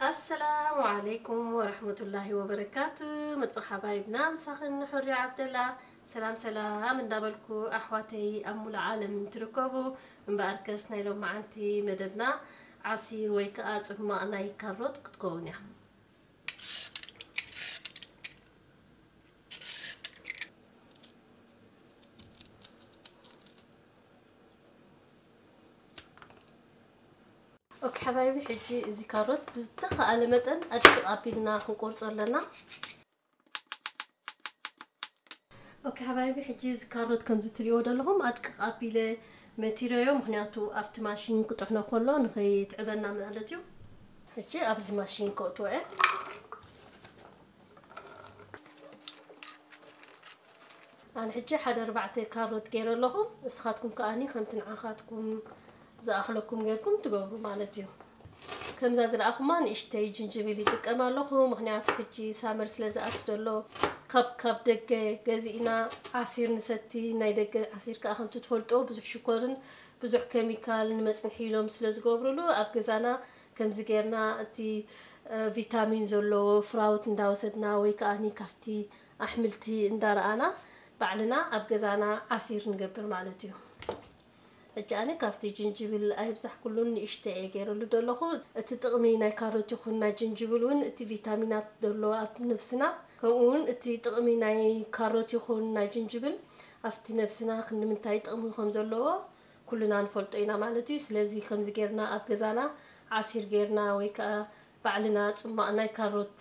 ኣሰላሙ ዓለይኩም ወረሕመቱላሂ ወበረካቱ። መጥበኽ ሓባይብና ምሳኽን ሕሪ ዓብደላ። ሰላም ሰላም እንዳበልኩ፣ ኣሕዋተይ ኣብ ሙሉእ ዓለም እንትርከቡ፣ እምበኣርከስ ናይ ሎማዓንቲ መደብና ዓሲር ወይ ከዓ ጽማቕ ናይ ካሮት ክትከውን እያ። ኦኬ ሓባይቢ፣ ሕጂ እዚ ካሮት ብዝተኻኣለ መጠን ኣድቅቕ ኣቢልና ክንቆርጾ ኣለና። ኦኬ ሓባይቢ፣ ሕጂ እዚ ካሮት ከምዚ ትሪእዎ ዘለኹም ኣድቅቕ ኣቢለ መቲረዮ፣ ምኽንያቱ ኣብቲ ማሽን ክጥሕኖ ከሎ ንኸይትዕበና ማለት እዩ። ሕጂ ኣብዚ ማሽን ከእትዎ እየ። ኣነ ሕጂ ሓደ ኣርባዕተ ካሮት ገይረ ኣለኹ። ንስኻትኩም ከኣኒ ከምቲ ንዓኻትኩም ዝኣኽለኩም ጌርኩም ትገብሩ ማለት እዩ። ከምዛ ዝረኣኹማ ንእሽተይ ጅንጅብል ይጥቀም ኣለኹ፣ ምኽንያቱ ሕጂ ሳመር ስለ ዝኣቱ ዘሎ ካብ፣ ካብ ደገ ገዚእና ዓሲር ንሰቲ፣ ናይ ደገ ዓሲር ከኣ ከምቲ ትፈልጦ ብዙሕ ሽኮርን ብዙሕ ኬሚካል ንመጽንሒ ኢሎም ስለ ዝገብሩሉ ኣብ ገዛና ከምዚ ጌርና እቲ፣ እ፣ ቪታሚን ዘለዎ ፍራውት እንዳወሰድና ወይ ከኣኒ ካብቲ ኣሕምልቲ እንዳረኣና ባዕልና ኣብ ገዛና ዓሲር ንገብር ማለት እዩ። ሕጂ ኣነ ካብቲ ጅንጅብል ኣይብዛሕኩሉን ንእሽተይ እየ ገይረሉ ዘለኹ። እቲ ጥቕሚ ናይ ካሮት ይኹን ናይ ጅንጅብል እውን እቲ ቪታሚናት ዘሎ ኣብ ነብስና፣ ከምኡ እውን እቲ ጥቕሚ ናይ ካሮት ይኹን ናይ ጅንጅብል ኣብቲ ነብስና ክንምንታይ ጥቕሚ ከም ዘለዎ ኩልና ንፈልጦ ኢና ማለት እዩ። ስለዚ ከምዚ ጌርና ኣብ ገዛና ዓሲር ጌርና ወይ ከዓ ባዕልና ጽማቕ ናይ ካሮት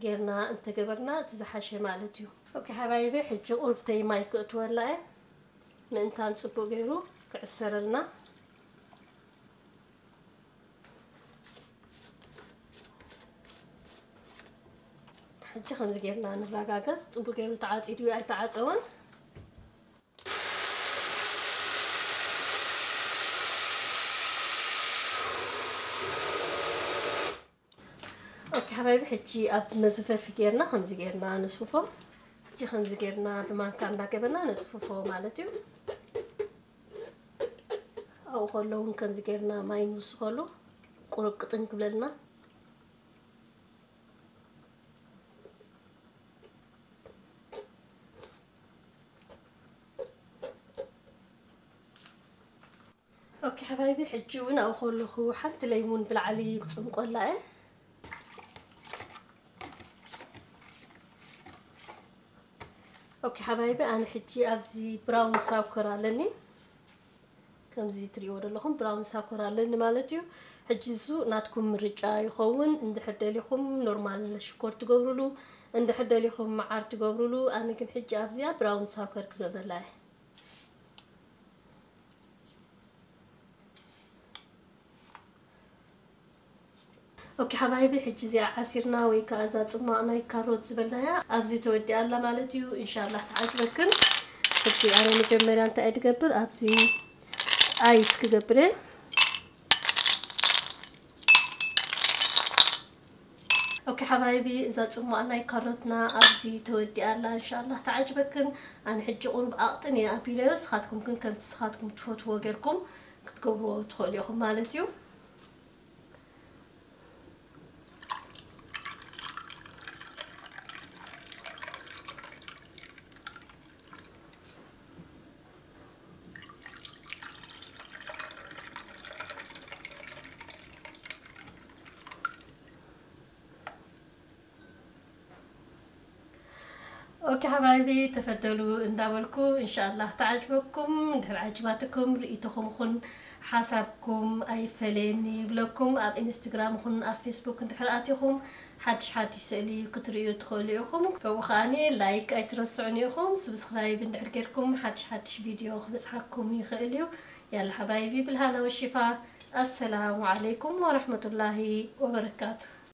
ጌርና እንተገበርና እቲ ዝሓሸ ማለት እዩ። ኦኬ ሓባይቢ፣ ሕጂ ቁርብተይ ማይ ክእትወላ እየ። ምእንታን ጽቡቕ ገይሩ ክዕሰረልና። ሕጂ ከምዚ ጌርና ንረጋገጽ፣ ጽቡቕ ገይሩ ተዓጺዱ ኣይተዓጸወን። ኦኬ ሓባይቢ፣ ሕጂ ኣብ መዝፈፊ ጌርና ከምዚ ጌርና ነስፍፎ። ሕጂ ከምዚ ጌርና ብማንካ እንዳገበርና ነጽፍፎ ማለት እዩ። ኣብኡ ከሎ እውን ከምዚ ጌርና ማይ ንውስኸሉ፣ ቁሩብ ቅጥን ክብለልና። ኦኬ ሓባይቢ፣ ሕጂ እውን ኣብኡ ከለኹ ሓንቲ ለይሙን ብላዕሊ ክጽምቆላ እየ። ኦኬ ሓባይቢ፣ ኣነ ሕጂ ኣብዚ ብራውን ሳውከር ኣለኒ። ከምዚ ትሪእዎ ዘለኹም ብራውን ሳውከር ኣለኒ ማለት እዩ። ሕጂ እሱ ናትኩም ምርጫ ይኸውን። እንድሕር ደሊኹም ኖርማል ሽኮር ትገብሩሉ፣ እንድሕር ደሊኹም መዓር ትገብሩሉ። ኣነ ግን ሕጂ ኣብዚኣ ብራውን ሳውከር ክገብረላ እየ። ኦኬ ሓባይቢ፣ ሕጂ እዚኣ ዓሲርና ወይ ከኣ እዛ ጽማቕ ናይ ካሮት ዝበልናያ ኣብዚ ተወዲኣ ኣላ ማለት እዩ። እንሻላህ ተዓጅበክን። ሕጂ ኣነ መጀመርያ እንታይ እየ ድገብር፣ ኣብዚ ኣይስ ክገብር እየ። ኦኬ ሓባይቢ፣ እዛ ጽማቕ ናይ ካሮትና ኣብዚ ተወዲኣ ኣላ። እንሻላህ ተዓጅበክን። ኣነ ሕጂ ቁሩብ ኣቕጥን እየ ኣቢለዮ። ንስኻትኩም ግን ከምቲ ንስኻትኩም ትፈትዎ ጌርኩም ክትገብርዎ ትኽእሉ ኢኹም ማለት እዩ። ኦኬ ሓባይቢ፣ ተፈደሉ እንዳበልኩ፣ እንሻላህ ተዓጅበኩም። እንድሕር ዓጅባትኩም ርእይቶኹም ይኹን ሓሳብኩም ኣይፈለየኒ ይብለኩም። ኣብ ኢንስትግራም ይኹን ኣብ ፌስቡክ እንድሕር ኣቲኹም ሓድሽ ሓድሽ ስእሊ ክትርእዩ ትኽእሉ ኢኹም። ከምኡ ከኣኒ ላይክ ኣይትረስዑኒ ኢኹም። ስብስክራይብ እንድሕር ጌርኩም ሓድሽ ሓድሽ ቪድዮ ክበጽሓኩም ይኽእል እዩ። ያላ ሓባይቢ፣ ብልሃና ወሽፋ። ኣሰላሙ ዓለይኩም ወረሕመቱላሂ ወበረካቱ።